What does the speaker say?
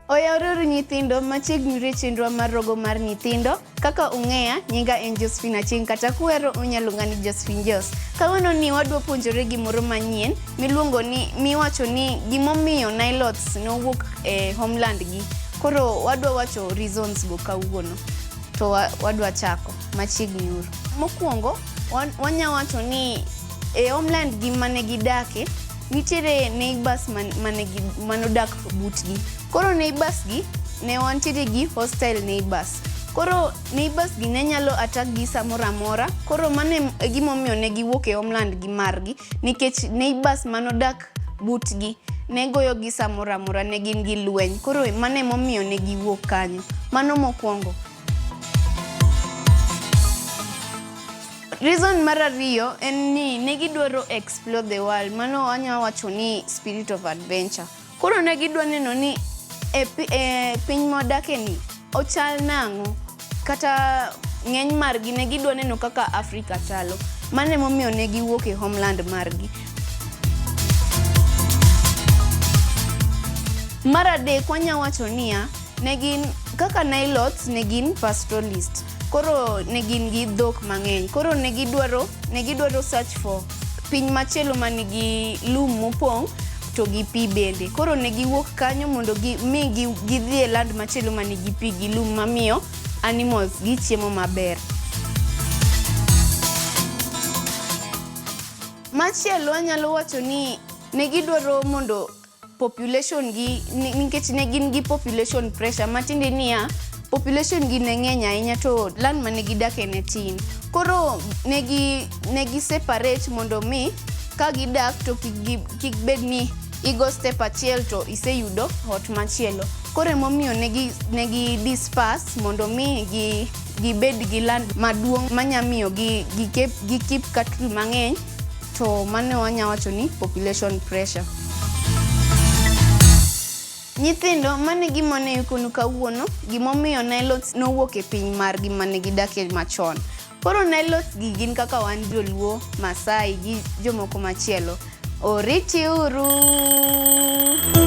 Oyawre uru nyithindo, machiegni uru e chenrowa mar rogo mar nyithindo. Kaka ung'eya, nyinga en Josephine Achieng' kata kuhero unyalo luonga ni Josephine Jos. Kawuono ni wadwa puonjore gimoro manyien miluongo ni miwacho ni gimomiyo Nilots nowuok e homeland gi. Koro wadwa wacho reasons go kawuono. To wadwa chako machiegni uru. Mokwongo, wanya wacho ni e homeland gi mane gidake, nitiere neighbors manodak butgi. Koro neighbors gi ne wantiere gi hostile neighbors. Koro neighbors gi ne nyalo attack gi samoro amora. Koro mano e gimomiyo ne giwuok e homeland gi margi nikech neighbors manodak butgi ne goyo gi samoro amora ne gin gi lweny. Koro mano emomiyo ne giwuok kanyo. Mano mokwongo. Reason mar ariyo en ni ne gidwaro explore the world. Mano wanya wacho ni spirit of adventure. Koro ne gidwa neno ni e piny mwadake ni ochal nang'o kata ng'eny margi ne gidwa neno kaka Africa chalo. Mano emomiyo ne giwuok e homeland margi. Mar adek wanya wacho niya, ne gin kaka Nilots ne gin pastoralist. Koro ne gin gi dhok mang'eny. Koro ne gidwaro ne gidwaro search for piny machielo manigi lum mopong' to gi pi bende. Koro ne giwuok kanyo mondo gi mi gidhi e land machielo manigi pi gi lum mamiyo animals gi chiemo maber. Machielo anyalo wacho ni ne gidwaro mondo population gi nikech ne gin gi population pressure matiende niya population gi ne ng'eny ahinya to land mane gidake ne tin. Koro ne gi separate mondo mi ka gidak to kik bed ni igo step achiel to iseyudo ot machielo. Koro emomiyo ne gi disperse mondo mi gibed gi land maduong' manya miyo gi keep cattle mang'eny to mano wanya wacho ni population pressure. Nyithindo, mano e gima ne ikonu kawuono, gimomiyo Nilots nowuok e piny margi mane gidakie machon. Koro Nilots gi gin kaka wan joluo, Masai gi jomoko machielo. Oriti uru!